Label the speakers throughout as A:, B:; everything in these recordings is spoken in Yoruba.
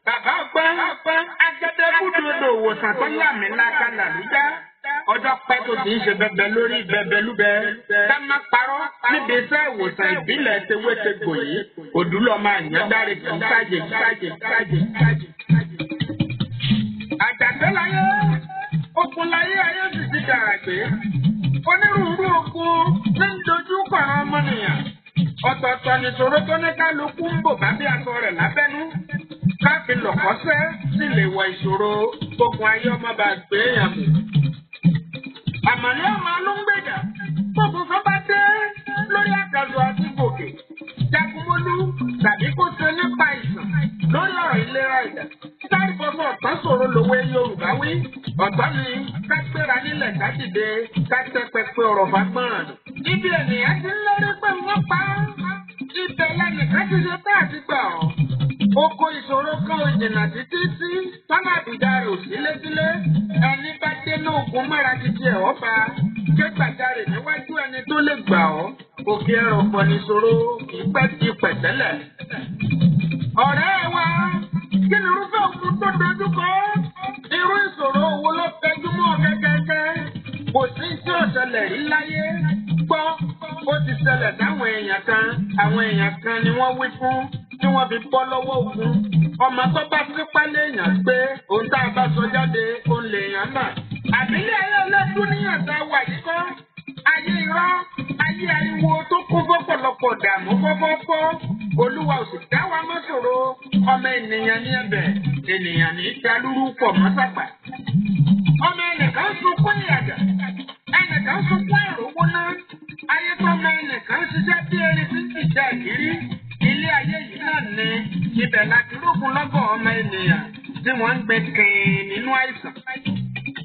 A: Bàbá ọgbọ́n agẹ́dẹ́gúdòdò òwòsàn tó lámì láka làlújá. Ọjọ́ pẹ́ tó ti ń ṣe bẹbẹ lórí bẹbẹlúbẹ. Ká má parọ́ níbi iṣẹ́ ìwòsàn ìbílẹ̀ tewétegbò yìí. Òdúlọ̀ máa yàn dáre kì í ṣàjè ṣàjè ṣàjè ṣàjè. Àjàgbé láyé, okun láyé ayé sì ti dàrà gbé. Onírúurú ogun ní ń dojú kọ̀rọ̀ ọmọnìyàn. Ọ̀tọ̀ọ̀tọ̀ nìṣòro tó ní kálukú ń bò bá bí aṣọ rẹ̀ lábẹ́nú. Káfí lọ̀kọ́sẹ́ sì lè wọ ìṣòro gbogbo ayé ọmọ bá gbé èèyàn mú. Àmàlẹ́ ọmọ ló ń gbèjà. Gbogbo kan bá dé lórí àkàzọ àti gòkè. Jagunmólú tàbí kó ṣe nípa ìsàn lórí ọ̀rọ̀ ìlera ẹ̀dá. Sáré bọ́sọ̀ ọ̀tán sọ̀rọ̀ lòwe Yorùbá wí. Ọ̀tọ́ ni ká gbéra nílẹ̀ ká dìde ká tẹ́ pẹpẹ ọ̀rọ̀ fagbọ́n. Ibi ènìyàn ti ń lérí pé wọ́n pa á. Ibẹ̀ lẹ́nìkan ti ṣe tá àti gbà ọ́. Oko ìṣòro kan ò jìnnà títí sí tọ́lá àbùdá rẹ̀ ò sílé sílé. Ẹni bá dé ní ogun mọ́ra títí ẹ̀ ọ́ bá. Ké gbàjarè níwájú ẹni tó lè gbà ọ́. Òkè ẹrọ̀fọ̀ nìṣòro kì í pẹ́ di pẹ̀tẹ́lẹ̀. Ọ̀rẹ́ wa, kí ni irúfẹ́ òkun tó dojú kọ? Irú ìṣòro wo ló tẹjú mọ́ kẹ́kẹ́kẹ́? Kò sí tí ò ṣẹlẹ̀ rí láyé. Gbọ́, ó ti ṣẹlẹ̀ sáwọn èèyàn kan. Àwọn èèyàn kan ni wọ́n wí fún tí wọ́n fi bọ́ lọ́wọ́ ogun. Ọmọ tó bá sípá léèyàn pé ohun tá a bá sọ jáde òun lèèyàn mà. Àbílẹ̀ ayé ọlọ́dún níyàn tá a wà yìí kọ́. Ayé irọ́, ayé ariwo tó kún fọ́pọ̀lọpọ̀ dààmú fọ́fọ́fọ́. Olúwa ò sì dá wa mọ́ ṣòro. Ọmọ ènìyàn ní ẹ̀bẹ̀, ènìyàn ní í dalúrú pọ̀ mọ́ sàpà. Ọmọ ẹnìkan sunkún ìyàgà, ẹnìkan sunkún àìrówó ná. Ayé tó ọmọ ẹnìkan ṣiṣẹ́ bí erin tí ń jìjà ìrírí. Ilé ayé yìí náà ni ibẹ̀ láti rógun lọ́gọ̀ ọmọ ènìyàn tí wọ́n ń gbé kìn nínú àìsàn.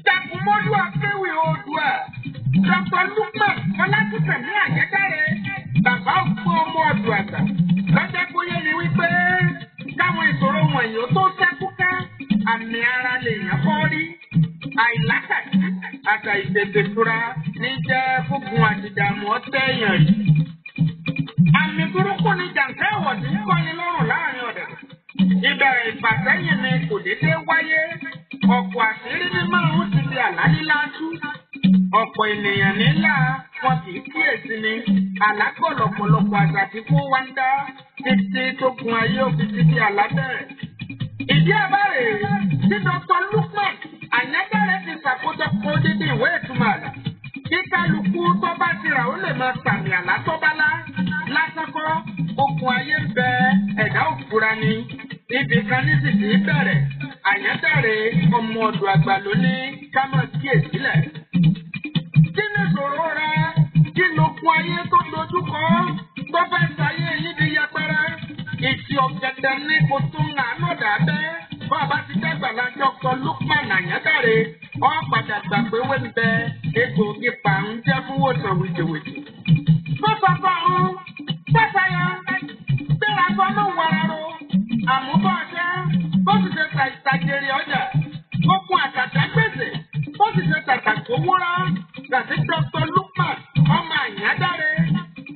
A: Jagunmólú Akéwì Oòduà, Dr. Lukman Ọlátúnkànmí Àyẹ́dáre, bàbá ògbó ọmọ ọ̀dùn àgbà. Lọ́jọ́ bóyá ni wípé káwọn ìṣòro wọ̀nyí ó tó ṣẹ́kúká, àmì ara lèèyàn kọ́ rí. Àìlákàtí àtà ìtètè fura ní jẹ́ fúngun àtìdààmú ọ̀tẹ̀ èèyàn rí. Àmì burúkú ni jàǹkẹ́ ìwọ̀sí ń kọ́ni lọ́rùn láàrin ọ̀dẹ̀. Ìbẹ̀rẹ̀ ìfàsẹ́yìn ni kò déédéé wáyé. Ọ̀pọ̀ àṣírí ní márùn-ún ti di àlá lílá tú. Ọ̀pọ̀ ènìyàn nílá wọn kì í kíyèsí ni. Àlákọ̀ lọ̀pọ̀lọpọ̀ àṣà tí kó wá ń dá títí tó gun ayé òfin ti di àlá bẹ̀rẹ̀. Ìdí àbárè tí Dr. Lukman Àyádáre ti ṣàkójọpọ̀ odidi ìwé ìtumọ̀ àlá. Kí kálukú tó bá ti rà ó lè máa sàmì àlá tó bá lá. Lásán kọ́, okùn ayé ń bẹ ẹ̀dá òfura ni. Ibì kan nísinsìnyí bẹ̀rẹ̀. Àyádáre ọmọ ọ̀dọ̀ àgbà ló ní ká máa kíyèsílẹ̀. Kí ni ìṣòro rẹ? Kí lókun ayé tó dojú kọ? Tó fẹ́ ṣayé yín di yẹpẹrẹ. Ìtì ọ̀gẹ̀dẹ̀ ní kò tún nà lọ́dà bẹ́. Bá a bá ti dàgbà la Dr. Lukman Àyádáre, ọ́ padà gbà pé wé ń bẹ egbòogi pàrọ̀ jẹ́ fún wòsàn wìjìwìjì. Fọ́fọ́fọ́ ọ̀hún, fọ́fọ́yọ, gbéra fọ́nù wàràrò, àmúbọ̀ ọ̀ṣẹ́, bó sì ṣe ṣàjèrè ọjà, okun àtàtà gbèsè, bó sì ṣe tàtà gbówóra, gàtí Dr. Lukman ọmọ Àyádáre,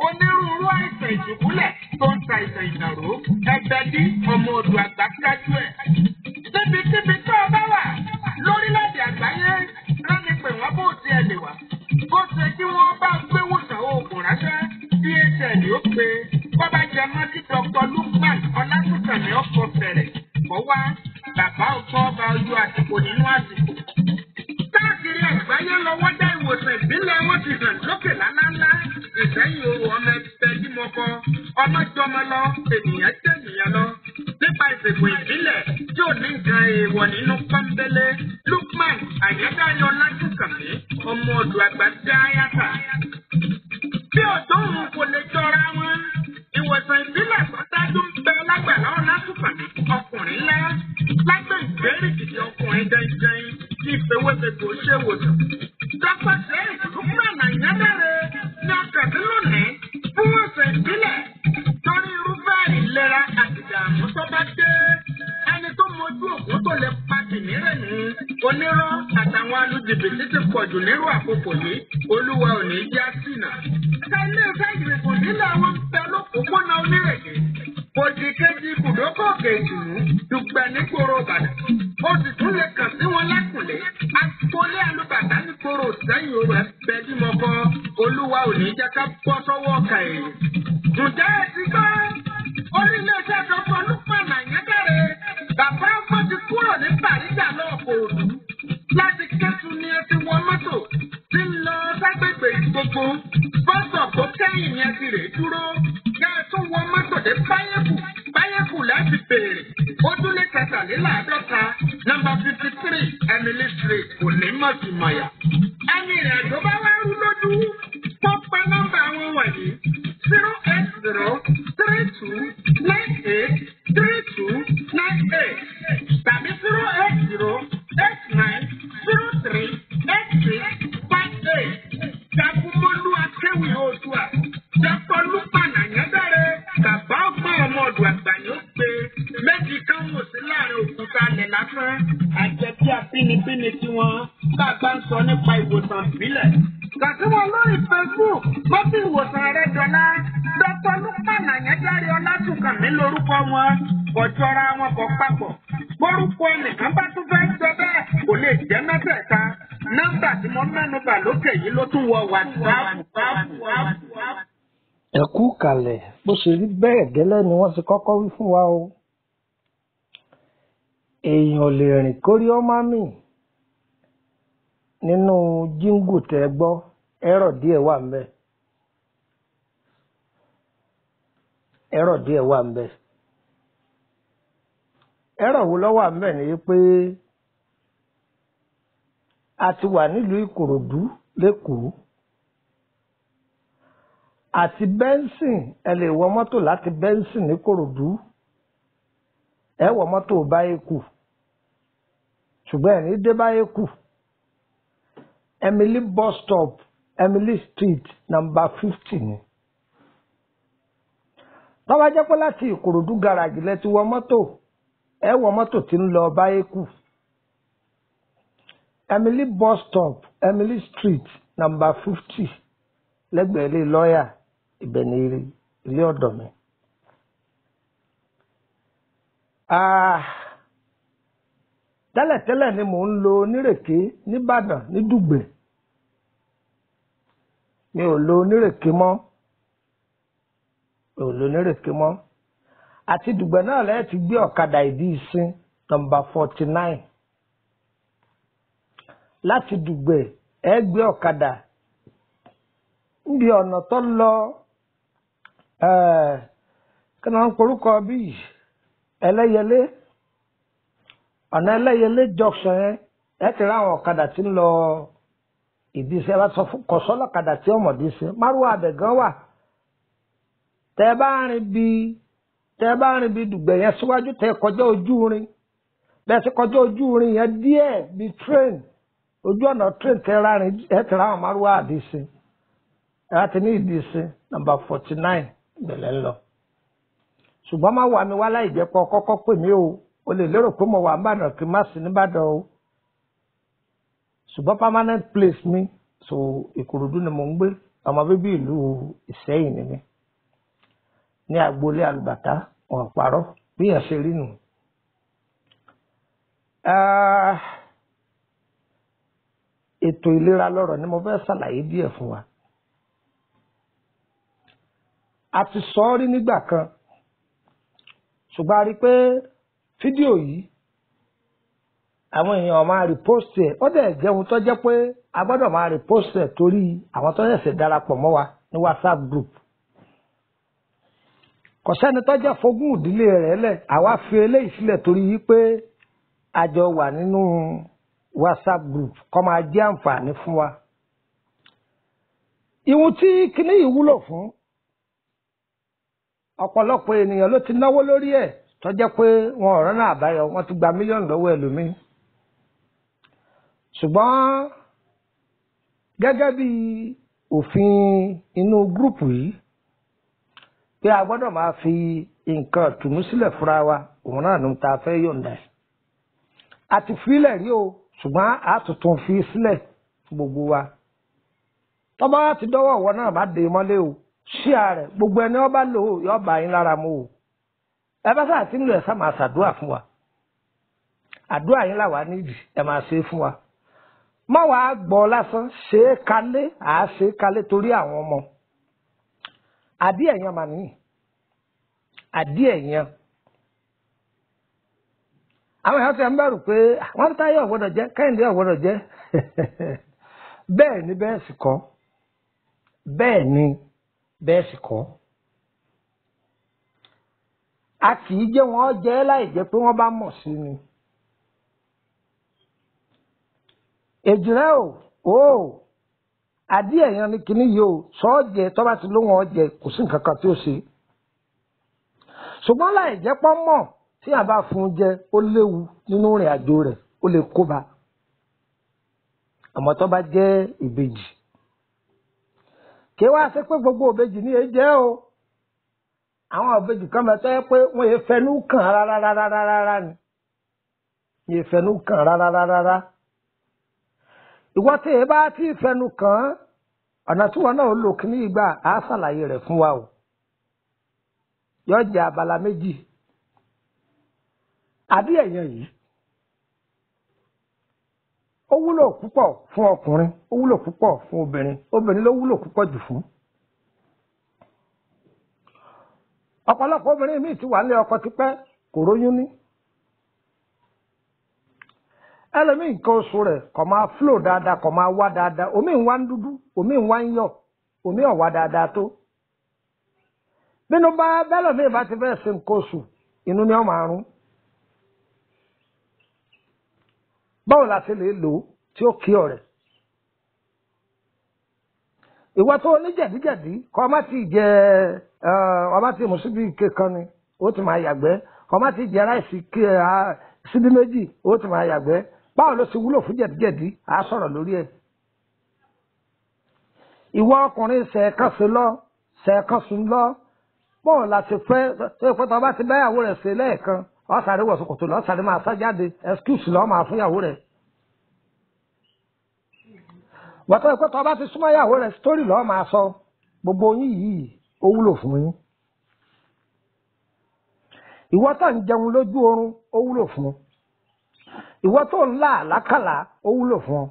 A: onírúurú àìsàn ìdùbúlẹ̀ tó ń ta àìsàn ìnàró, ẹgbẹ́dí ọmọ odò àgbà kájú ẹ̀. Níbikíbi tó o bá wà lórílẹ̀-èdè àgbáyé, rẹ́ni pè wọ́n bó tiẹ̀ lè wà. Bó ṣe kí wọ́n bá gbé wòsàn oògùn ránṣẹ́, DHL ó pe bọ́bá jẹ mọ́ sí Dr. Lukman Ọlátúnkànmí ọkọ̀ fẹ̀rẹ̀ kọ́ wá bàbá ọ̀tún ọba ojú àsìkò nínú àsìkò. Káàkiri àgbáyé lọ́wọ́ dá ìwòsàn ìbílẹ̀ wọn ti hàn lókè lálálá. Ìsẹ́yìn oru ọmọ ẹgbẹ́ tí mo kọ, ọmọ jọmọ lọ, ènìyàn jẹ́ ènìyàn lọ. Nípa ìṣègùn ìbílẹ̀ tí ò ní nǹkan èèwọ̀ nínú pọ́nbélé, Lukman Àyádáyọ̀ Ọlátúnkànmí ọmọ ọ̀dọ̀ àgbà dá yàtà. Bí ọ̀dọ́ òun kò lè jọra wọn, ìwòsàn ìbílẹ̀ tó dájú ń bẹ lágbàlá Ọlátúnkànmí ọkùnrin ńlá. Lágbè ìgbérìkìtì ọkùnrin dandan tí ìfewéfegbò ṣèwòsàn. Dr. Sheikh Lukman Àyádáre ní ọkàn tí lónìí fún ọ̀sẹ̀ ìbílẹ̀ torí irúfẹ́ ìlera àti ìdààmú tó bá dé. Ẹni tó mojú òkú tó lè pa tìmírẹ̀ ní onírọ́ àtàwọn alùjìbìtì ti pọ̀jù nírú àkókò yìí, Olúwa ò ní já sínà. Ẹ̀ka ilé-iṣẹ́ ìrìnkùn nílẹ̀ wọn ń bẹ lópòpónà Onírèké. Òdì kejì ibùdókọ̀ Òkè Ìtùnú, Dùgbẹ̀ nígboro Ìbàdàn. Ó sì tún lè kàn sí wọn lákùnlé. Agboolé Alúbàtà nígboro Ìsẹ́yìn Òru ẹ̀bẹ̀ dímọ̀kọ. Olúwa ò ní jẹ́ ká bọ́ sọ́wọ́ ọ̀kà èèyàn. Ǹjẹ́ ẹ ti gbọ́? Orílẹ̀-èdè Dr. Lukman Àyándáré, bàbá ọkọ ti kúrò ní Bàrígà náà Kòròdú. Láti Kẹ́tù ni ẹ ti wọ mọ́tò tí ń lọ ságbègbè gbogbo. Bọ́sọ̀ tó kẹ́yìn ni ẹ ti rè dúró. Kẹ́ ẹ tún wọ mọ́tò dé Báyẹ̀kù. Báyẹ̀kù láti béèrè. Ojúlé 53, nọ́mbà 53, Emily Street, Òní-mọ̀tìmọ̀yà. Ẹni ìrìn àjò bá wá rú lójú, kó pe nọ́mbà wọn wọ̀nyí: 08032983298 tàbí 08089038658. Jagunmólú Akéwì Oòduà, Dr. Lukman Àyándáré, bàbá ọgbọ́n ọmọ ọ̀dọ̀ àgbà ni ó gbé méjì kan wò sí láàrin òkúta alẹ̀ lásán. Àjẹbí abínibíni tiwọn bá a bá ń sọ nípa ìwòsàn ìbílẹ̀. Kàn sí wọn lórí Facebook, mọ́tì ìwòsàn rẹ̀ dọ́là. Dr. Lukman Àyándáré Ọlátúnkànmí lórúkọ wọn, kò jọra wọn kò papọ̀. Bórúkọ ẹnìkan bá tún fẹ́ jọ bẹ́ẹ̀ kò lè jẹ́ mẹ́tẹ̀ẹ̀ta. Nọ́mbà tí mo mẹ́nu bà lókè yìí ló tún wọ WhatsApp.
B: Ẹ kú kalẹ̀. Bó ṣe rí bẹ́ẹ̀ gẹ́lẹ́ ni wọ́n ti kọ́kọ́ wí fún wa o. Èèyàn ò lè rìn kórí ọmọ mi nínú jíngù tẹ́ gbọ́, ẹ̀rọ díẹ̀ wà ńbẹ̀. Ẹ̀rọ díẹ̀ wà ńbẹ̀. Ẹ̀rọ wo ló wà ńbẹ̀ ni pé a ti wà nílùú Ìkòròdú lÉkòó. Àti Bẹ́ńsìn, ẹ lè wọ mọ́tò láti Bẹ́ńsìn ní Kòròdú. Ẹ wọ mọ́tò Báyékù. Ṣùgbọ́n ẹ̀ ní dé Báyékù. Emily bus stop, Emily Street, number 50 ni. Tó bá jẹ́ pé láti Ìkòròdú gàràjì lẹ ti wọ mọ́tò, ẹ wọ mọ́tò tí ń lọ Báyékù. Emily bus stop, Emily Street, number 50, lẹ́gbẹ̀ẹ́ ilé lọ́ọ̀yà, ibẹ̀ ni ilé ọ̀dọ̀ mi. Tẹ́lẹ̀tẹ́lẹ̀ ni mò ń lo onírèké nìbàdàn ní Dùgbẹ̀. Mi ò lo onírèké mọ́. Mi ò lo onírèké mọ́. Àti Dùgbẹ̀ náà lẹ́yìn tí gbé ọ̀kadà ìdí ìsín nọ́mbà 49. Láti Dùgbẹ̀ ẹ gbé ọ̀kadà níbi ọ̀nà tó lọ, kí ni wọ́n ń porúkọ bíi Ẹlẹ́yẹlé, ọ̀nà Ẹlẹ́yẹlé junction yẹn, ẹ ti rí àwọn ọ̀kadà tí ń lọ ìdí iṣẹ́. Bá sọ fún kọ̀sọ́lọ́kadà tí ọmọdé ṣe márùwá abẹ̀gán wà. Tẹ́ bá rìn bí tẹ́ bá rìn bí Dùgbẹ̀ yẹn síwájú, tẹ́ kọjá ojú irin, bẹ́ẹ̀ sì kọjá ojú irin yẹn díẹ̀ bí train, ojú ọ̀nà train tẹ́ ra rìn, ẹ ti rí àwọn márùwá àdìsí. Ẹ bá ti ní ìdí iṣẹ́ nọ́mbà 49 ìbẹ̀lẹ̀ ń lọ. Ṣùgbọ́n má wà mí wá láì jẹ́ pé kọ́kọ́ pè mí o. O lè lérò pé mo wà nìbàdàn kí n má sí nìbàdàn o. Ṣùgbọ́n permanent place mi, so Ìkòròdú ni mò ń gbé. Ọmọ bíbí ìlú Ìsẹ́yìn ni mí. Ní agboolé Alùbàtà, wọn parọ́ bí yẹn ṣe rí nù. Ètò ìlera lọ́rọ̀ ni mo fẹ́ ṣàlàyé díẹ̀ fún wa. A ti sọ ọ́ rí nígbà kan, ṣùgbọ́n a rí i pé fídíò yìí àwọn èèyàn máa repost ẹ̀. Ó dẹ̀ jẹ́ ohun tó jẹ́ pé a gbọ́dọ̀ máa repost ẹ̀ torí àwọn tó ṣẹ̀ṣẹ̀ darapọ̀ mọ́ wa ní WhatsApp group. Kò sẹ́ni tó jẹ́ fogún ìdílé rẹ̀ lẹ̀. Àwa fi eléyìí sílẹ̀ torí pé a jọ wà nínú WhatsApp group kó máa jẹ́ àǹfààní fún wa. Ìhun tí kinní yìí wúlò fún, ọ̀pọ̀lọpọ̀ ènìyàn ló ti náwó lórí ẹ̀ tó jẹ́ pé wọn ò rọ́nà àbáyọ, wọ́n ti gba mílíọ̀nù lọ́wọ́ ẹlòmíín. Ṣùgbọ́n gẹ́gẹ́ bí òfin inú gúrùpù yìí pé a gbọ́dọ̀ máa fi nǹkan tùnú sílẹ̀ fúnra wa, òun náà ní ta fẹ́ yọ̀ǹda ẹ̀. A ti filẹ̀ rí o, ṣùgbọ́n a tuntun fi sílẹ̀ fún gbogbo wa. Tó bá ti dọ́wọ́ ìwọ náà má dé mọ́lé o, ṣíà rẹ̀ gbogbo ẹni ó bá lò ó yóò bá yín lára mu o. Ẹ bá sáà tí ń lò ẹ sá máa ṣàdúrà fún wa. Àdúrà yín làwa nídìí, ẹ máa ṣe é fún wa. Má wàá gbọ́ lásán, ṣe é kalẹ̀, à á ṣe é kalẹ̀ torí àwọn ọmọ. Àdí ẹ̀yàn mà nìyí. Àdí ẹ̀yàn. Àwọn èèyàn ti ń bẹ̀rù pé wọ́n Táyé ò gbọ́dọ̀ jẹ́, Kẹ́hìndé ò gbọ́dọ̀ jẹ́. Bẹ́ẹ̀ ni bẹ́ẹ̀ sì kọ́. Bẹ́ẹ̀ ni bẹ́ẹ̀ sì kọ́. A kì í jẹ́ wọ́n jẹ́ láì jẹ́ pé wọ́n bá mọ̀ sí ni. Èjìrẹ́ o, àdí ẹ̀yàn ni kinní yìí o, sọ́ọ̀jẹ̀ tó bá ti lóhùn ọ̀jẹ̀ kò sí nǹkan kan tí ó ṣe. Ṣùgbọ́n láì jẹ́ pọ́n mọ̀ tí a bá fún un jẹ, ó léwu nínú ìrìn àjò rẹ̀, ó lè kóba. Àmọ́ tó bá jẹ́ ìbejì. Kí wá ṣe pé gbogbo ìbejì ní èyí jẹ́ o. Àwọn ìbejì kan bẹ tó yẹ pé wọ́n yẹ fẹnu kàn rárá rárá rárá ni. Yẹ fẹnu kàn rárá rárá. Ìwọ tí ẹ bá ti fẹnu kàn, ọ̀nà tí wọn náà lò kíní ìgbà á ṣàlàyé rẹ̀ fún wa o. Yóò jẹ́ abala méjì. Àbí ẹ̀yàn yìí, ó wúlò púpọ̀ fún ọkùnrin, ó wúlò púpọ̀ fún obìnrin, obìnrin ló wúlò púpọ̀ jù fún. Ọ̀pọ̀lọpọ̀ obìnrin míì ti wà ní ọkọ tipẹ́ kò róyún ní. Ẹlòmíì nǹkan oṣù rẹ̀ kò máa flow dáadáa, kò máa wá dáadáa, omi ń wá ń dúdú, omi ń wá ń yọ̀, omi ò wá dáadáa tó. Bínú bá bẹ́lòmíì bá ti fẹ́ ṣe nǹkan oṣù, inú ni ó máa rún. Báwo la ṣe lè lò ó tí ó kí ọ̀rẹ́? Ìwọ tó ní jẹ̀díjẹ̀dí, kọ́ má ti jẹ ọ má ti mú síbí ike kan ni, ó ti máa yàgbẹ́. Kọ́ má ti jẹ ráìsì síbí méjì, ó ti máa yàgbẹ́. Báwo ló ṣe wúlò fún jẹ̀díjẹ̀dí? À á sọ̀rọ̀ lórí ẹ̀. Ìwọ ọkùnrin ṣẹ̀ẹ̀kan sùn lọ. Báwo la ṣe fẹ́ tó yẹ pé tó bá ti báyàwó rẹ̀ ṣe lẹ́ẹ̀kan, ọ̀sàrí wọ̀ ṣòkòtò lọ́sàrí máa sá jáde, excuse lọ́ máa fún ìyàwó rẹ̀. Wọ́tọ́ ẹ̀kọ́ tó bá ti súnmọ́ ìyàwó rẹ̀, story lọ́ máa sọ. Gbogbo yín yìí ó wúlò fún yín. Ìwọ tó ń jẹun lójú oorun ó wúlò fún ọ. Ìwọ tó ń lá àlákàlà ó wúlò fún ọ.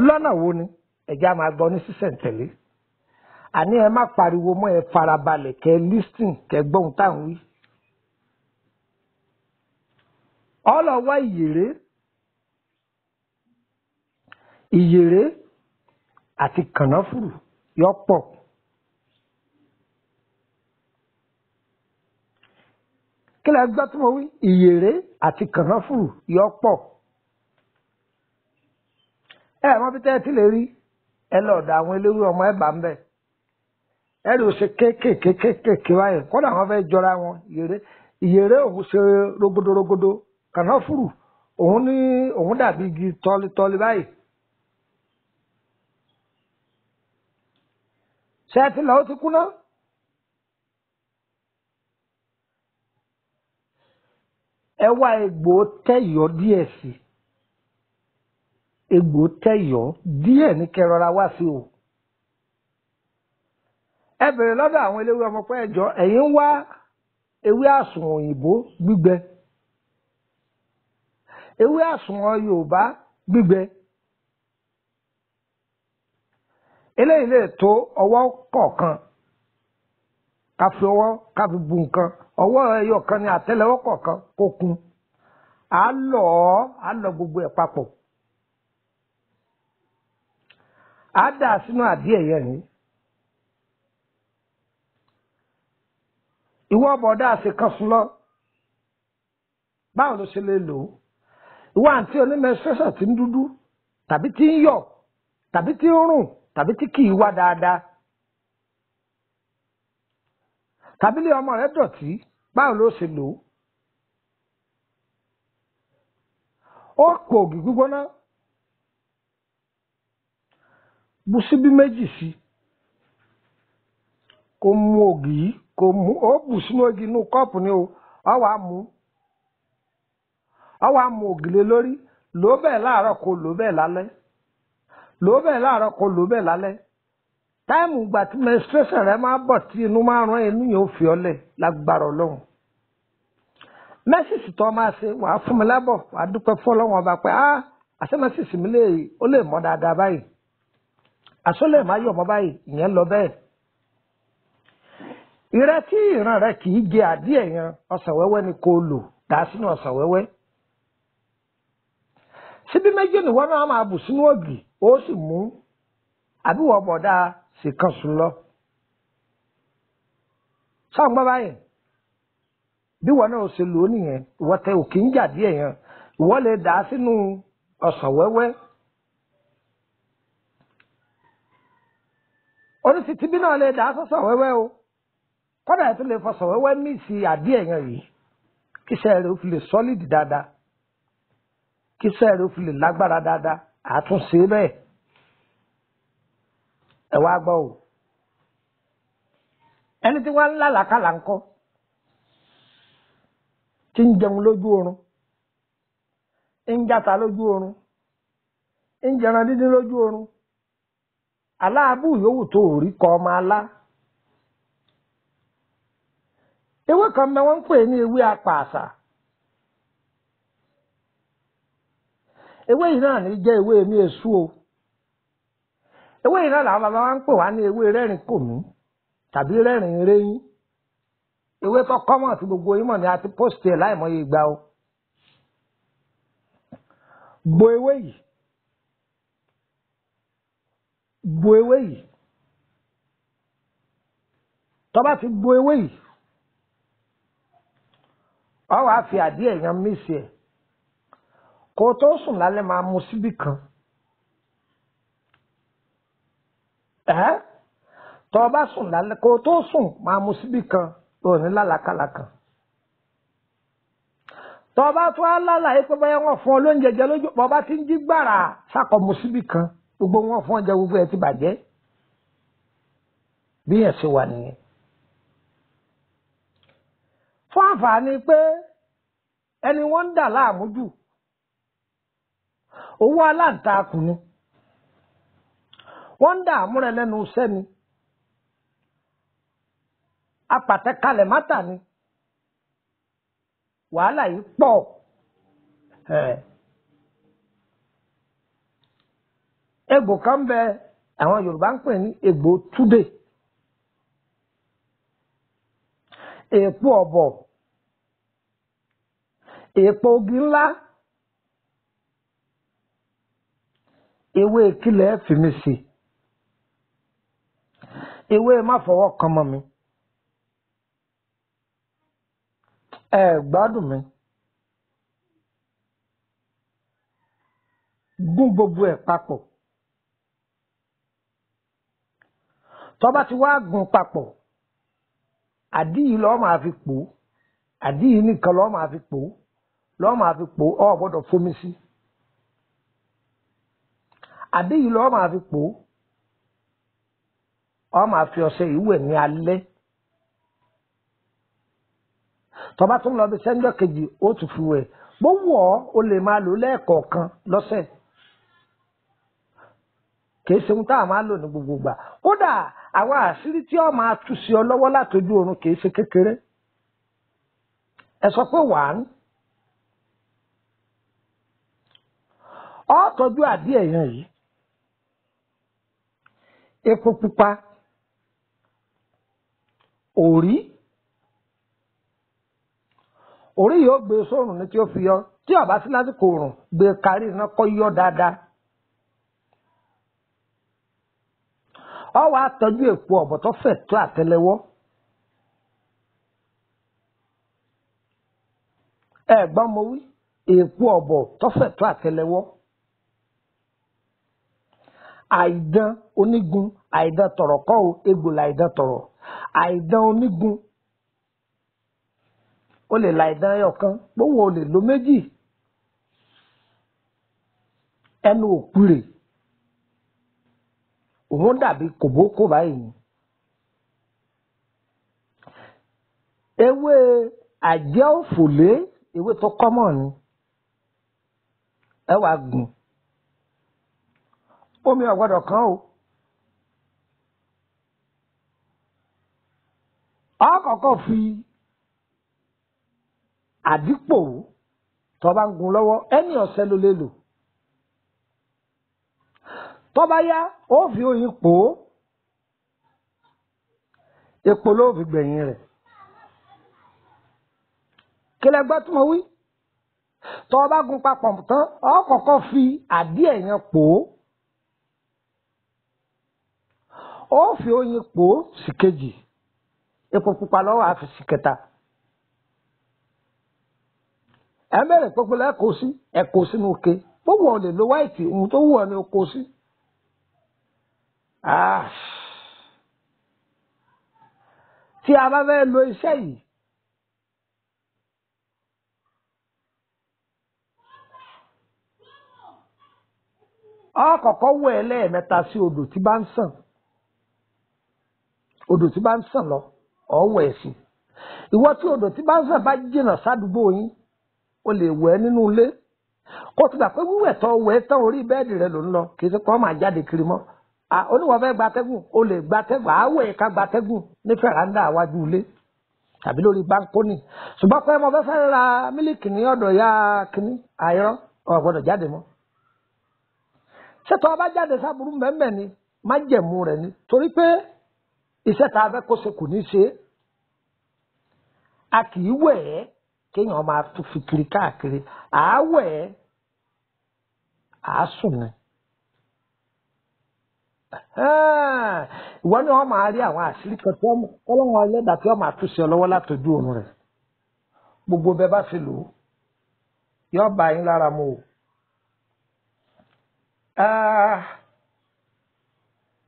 B: Lọ́nà wo ni ẹ̀já máa gbọ́ ní sísẹ̀ntẹ̀lé? Àní ẹ má pariwo mọ́, ẹ farabalẹ̀ kẹ́ lísìn kẹ́ gbóhun táwọn wí. Ọlọ́wọ́ ìyèrè, ìyèrè àti kànáfùrù yọ pọ̀. Kí lẹ gbọ́ tí mo wí? Ìyèrè àti kànáfùrù yọ pọ̀. Ẹ mọ bí tẹ́ ẹ ti lè rí, ẹ lọ ọ̀dọ̀ àwọn eléwé ọmọ ẹ bá ń bẹ̀. Ẹ lè ṣe kéékèèké kéékèèké báyìí, kódà wọn fẹ́ jọra wọn. Ìyèrè òun ṣe rogodorogodo, kànáfùrù òun ní òun dàbí igi tọ́lítọ́lí báyìí. Ṣé ẹ ti lọ ó ti kú náà? Ẹ wá egbò tẹ̀yọ́ díẹ̀ sí. Egbò tẹ̀yọ́ díẹ̀ ní kẹrọra wá sí o. Ẹ bèrè lọ́dọ̀ àwọn eléwé ọmọ pé ẹjọ́ ẹ̀yin ń wá ewé àsùnwọ̀n òyìnbó gbígbẹ, ewé àsùnwọ̀n Yorùbá gbígbẹ. Eléyìí lè tó ọwọ́ kọ̀ọ̀kan, ká fi ọwọ́ ká fi bu nǹkan, ọwọ́ ẹyọ kan ní àtẹ́lẹwọ́ kọ̀ọ̀kan kó kún. À lọ̀ ọ́, à lọ gbogbo ẹ̀ papọ̀. À dà sínú àdí ẹ̀yẹ yìí. Ìwọ bọ̀dá àṣẹ kan sùn lọ. Báwo ló ṣe lè lò ó? Ìwọ àǹtí onímẹsẹsẹ tí ń dúdú tàbí tí ń yọ̀ tàbí tí ń rùn tàbí tí kì í wá dáadáa, tàbí lé ọmọ rẹ dọ̀tí, báwo ló ṣe lò ó? Ó pò ògì gbígbóná, bu síbí méjì sí, kó mu ògì yìí, kó mu ó bù sínú ògì inú kọ́ọ̀pù ni o, ọ wàá mu, ọ wàá mu ògì lé lórí, lò ó bẹ́ẹ̀ láàárọ̀ kó lò ó bẹ́ẹ̀ lálẹ́, lò ó bẹ́ẹ̀ láàárọ̀ kó lò ó bẹ́ẹ̀ lálẹ́. Táìmù ìgbà tí menstruation rẹ máa bọ̀ tí inú máa rán inú yẹn ó fi ọlẹ̀ lágbára Ọlọ́run. Mẹ́sìsì tó máa ṣe wàá fún mi lábọ̀, wàá dúpẹ́ fún Ọlọ́run ọba pé á àṣẹ mẹ́sìsì mi lè ó lè mọ́ dáadáa báyìí, àṣọ lè má yọ̀ mọ́ báyìí, ìyẹn lọ bẹ́ẹ̀. Ìrẹ́ tí ìran rẹ kì í jẹ àdíẹ̀ yẹn, ọsàn wẹ́wẹ́ ni kò lò, dà sínú ọsàn wẹ́wẹ́. Síbí méjì ni wọ́n náà máa bù sínú ògì, ó sì mú àbí wọ́n bọ̀dá sì kan sùn lọ. Sọ́n gbọ́ báyìí, bí wọ́n náà ṣe lò ó nìyẹn, ìwọ tẹ òkè ń jà díẹ̀ yẹn, ìwọ lè dà á sínú ọsàn wẹ́wẹ́. Oníṣìí bí náà lè dà á sọ́sàn wẹ́wẹ́ o, kọ́dà ẹ̀ tún lè fọsàn wẹ́wẹ́ míìsì àdíẹ̀ yẹn yìí, kíṣẹ́ rẹ̀ ó fi lè sọ́lìdì dáadáa, kíṣẹ́ rẹ̀ ó fi lè lágbára dáadáa, àtúnṣe bẹ́ẹ̀. Ẹ wá gbọ́ o, ẹni tí wọ́n ń lálàkàlà ńkọ́, tí ń jẹun lójú oorun, ń játa lójú oorun, ń jẹran dídín lójú oorun, aláàbù yòówù tó rí kọ ọmọ alá. Ewé kan mẹ wọ́n ń pè ní ewé apàṣà. Ewé yìí náà ní jẹ́ ewé mi èṣù o. Ewé yìí náà làwọn bàbá wa ń pè wá ní ewé rẹ́rìn kòmí tàbí rẹ́rìn réyìn. Ewé tó kọ́mọ̀ tí gbogbo yín mọ̀ ní a ti pósìtì ẹ̀ láìmọye ìgbà o. Gbo ewé yìí, gbo ewé yìí, tó bá ti gbo ewé yìí, ọ wàá fi àdíẹ̀ yan mísì ẹ̀. Kó o tó sùn lálẹ́ máa mu síbí kan. Tó o bá sùn lálẹ́, kó o tó sùn máa mu síbí kan, o ní lálàkàlà kan. Tó o bá tún á lálàyé pé bóyá wọ́n fún ọ lóúnjẹ jẹ lójú, bó o bá ti ń jí gbàrà sákọ̀ mu síbí kan, gbogbo wọn fún ọ jẹ, gbogbo ẹ ti bàjẹ́. Bí yẹn ṣe wà nìyẹn. Fún àǹfààní pé ẹni wọ́n ń dà láàmú jù, owó aláǹtakùn ni wọ́n ń dààmú rẹ lẹ́nu iṣẹ́ ni, apàtẹ́kalẹ̀ mátà ni, wàhálà yìí pọ̀. Egbò kan bẹ àwọn Yorùbá ń pè ní egbò túdè, èèpo ọ̀bọ̀, èèpo ogi ńlá, ewé kílẹ̀ fìmí sí, ewé má fọwọ́ kan mọ́ mi, ẹ gbádùn mi. Gún gbogbo ẹ̀ papọ̀. Tó bá ti wá gún papọ̀, àdí yìí lọ́ọ́ máa fi pò ó, àdí yìí nìkan lọ́ọ́ máa fi pò ó, lọ́ọ́ máa fi pò ó, ò gbọ́dọ̀ fomi sí. Àdí yìí lọ́ọ́ máa fi pò ó, ọ máa fi ọṣẹ ìwẹ̀ ní alẹ́. Tó bá tún lọ bí sẹ́ńdọ̀ kejì, ó tún fi wẹ̀. Bó wù ọ́, o lè máa lò lẹ́ẹ̀kọ̀ọ̀kan lọ́sẹ̀. Kìí ṣe ohun tá a máa lò ní gbogbo ìgbà. Kódà àwọn àṣírí tí ó máa tú sí ọ lọ́wọ́ látọjú oorun kìí ṣe kékeré. Ẹ sọ pé wàá ọ tọ́jú àdíẹ̀ yẹn yìí, epo pupa, òrí, òrí yóò gbé sórùn ní tí ó fi yọ, tí ó bá sí lásìkò òrùn gbé kárí iná kó yọ dáadáa. Ọ wàá tọ́jú èpo ọ̀bọ̀ tó fẹ̀ tó àtẹ́lẹwọ́. Ẹ gbọ́n mo wí, èpo ọ̀bọ̀ tó fẹ̀ tó àtẹ́lẹwọ́. Àìdán onígun, àìdán tọ̀rọ̀ kọ́ o, egbò làìdán tọ̀rọ̀. Àìdán onígun, o lè làìdán ẹyọ kan, gbówó o lè lo méjì. Ẹnu òpìrè, òun dàbí kòbókò báyìí. Ewé àjẹ́ òfòlé, ewé tó kọ́mọ̀ ni, ẹ wàá gùn. Omi ò gbọ́dọ̀ kán o. Ọ kọ́kọ́ fi àdípò tó bá ń gun lọ́wọ́ ẹni ọ̀sẹ̀ ló lè lò. Tó bá yá ó fi oyin pò ó, epo ló fi gbẹ̀yìn rẹ̀. Kí lẹ gbọ́ tí mo wí? Tó bá gun papọ̀ tán, ọ kọ́kọ́ fi àdí ẹ̀yàn pò ó, ó fi oyin pò ó sì kejì, epo pupa lọ́wọ́ àfi sì kẹta. Ẹ mẹ́rẹ̀ pẹ́pẹ́ lẹ́kọ̀ọ́ sí ẹ̀kọ́ sínú òkè, gbogbo ọ̀ lè lo wáìtì, ohun tó wù ọ́ ni o kó sí. Tí a bá fẹ́ lo iṣẹ́ yìí, ọ kọ́kọ́ wẹ̀ lẹ́ẹ̀mẹ́ta sí odò tí bá ń sàn, odò tí bá ń sàn lọ, ọ wẹ̀ sí. Ìwọ tí odò tí bá ń sàn bá jìnnà sádùúgbò yín, o lè wẹ̀ nínú ilé. Kó o ti gbà pé wíwẹ̀ tó wẹ̀ tán orí bẹ́ẹ̀dì rẹ ló ń lọ, kì í ṣe kó máa jáde kiri mọ́. Oníwọ̀ fẹ́ gbatẹ́gùn, o lè gbatẹ́gùn, àwẹ̀ ká gbatẹ́gùn ní fẹ̀ráńdà wájú ilé tàbí lórí báńkónì. Ṣùgbọ́n pé mo fẹ́ fẹ́ ra mílíkì ní ọ̀dọ̀ ya kínní, àìrọ́, ò gbọ́dọ̀ jáde mọ́. Ṣé tó o bá jáde sábúrú mẹ́mẹ́ ni, májẹ̀mú rẹ̀ ni, torí pé iṣẹ́ tá a fẹ́ kó ṣe kò ní ṣe é. A kì í wẹ̀ ẹ́ kéèyàn máa tún fi kiri káàkiri, àáwẹ̀ ẹ́ àá sùn ni. Ìwọ ni wọ́n máa rí àwọn àṣírí kan tí ọlọ́run ẹlẹ́dàá tí wọ́n máa tún ṣe ọ lọ́wọ́ látọjú oorun rẹ̀. Gbogbo bẹ́ẹ̀ bá ṣe lò ó, yóò bá yín lára mu o.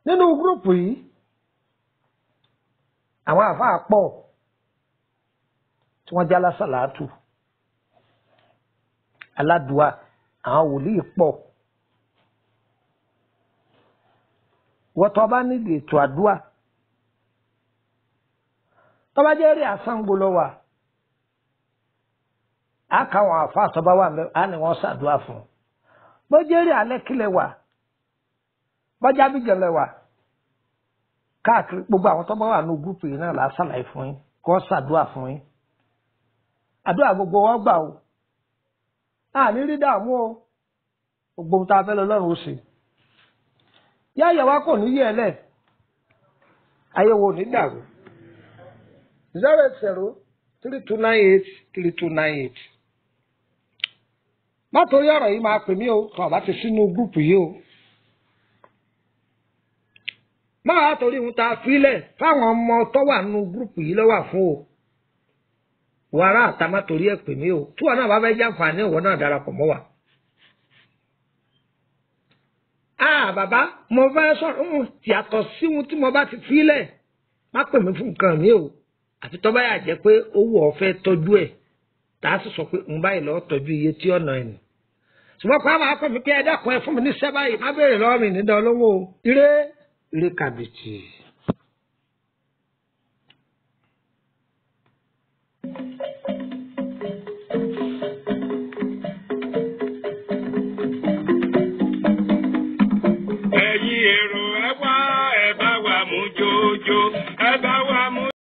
B: Nínú gúrùpù yìí, àwọn àfáà pọ̀ tí wọ́n já lásàlátù, aládùá, àwọn wòlíì pọ̀. Wọ́n tó bá nídìí ètò àdúà, tó bá jẹ́ rí àsáǹgbò lọ wà, á ká àwọn àfáà tó bá wà mẹ́, á ní wọ́n ṣàdúà fún un. Bó jẹ́ rí alẹ́ kílẹ̀ wà, bọ́jà bíjẹ̀lẹ̀ wà, káàkiri gbogbo àwọn tó bá wà ní gúrúùpù yìí náà là á ṣàlàyé fún yín, kó ṣàdúà fún yín. Àdúrà gbogbo wọn gbà o, a ní rí dààmú o, gbogbo ohun tá a fẹ́ lọ lọ́rùn ó ṣe. Yáyà wa kò ní yí ẹ lẹ̀, ayé wo ní dàrú. 080 3298 3298. Má torí ọ̀rọ̀ yìí máa pè mí o, kàn bá ti sínú gúrúùpù yìí o. Máa torí ohun tá a filẹ̀ fáwọn ọmọ tó wà nínú gúrúùpù yìí ló wà fún o. Wàrà àtà má torí ẹ̀ pè mí o. Tí wọn náà bá fẹ́ jàǹfààní, ìwọ náà darapọ̀ mọ́ wa. Bàbá, mo fẹ́ sọ̀rọ̀ yàtọ̀ sí ohun tí mo bá ti filẹ̀, má pè mí fún nǹkan mi o. Àfi tó bá yà jẹ́ pé owó ọ̀fẹ́ tọ́jú ẹ̀, tá a sì sọ pé ń báyìí lọ́ọ́ tọ́jú iye tí ọ̀nà ẹ̀ nì. Ṣùgbọ́n pé àwọn akọ́ mi pé ẹ dákun ẹ fún mi ní sẹ́ báyìí, má béèrè lọ́wọ́ mi nídàá olówó o. Ire ire kàbìtì.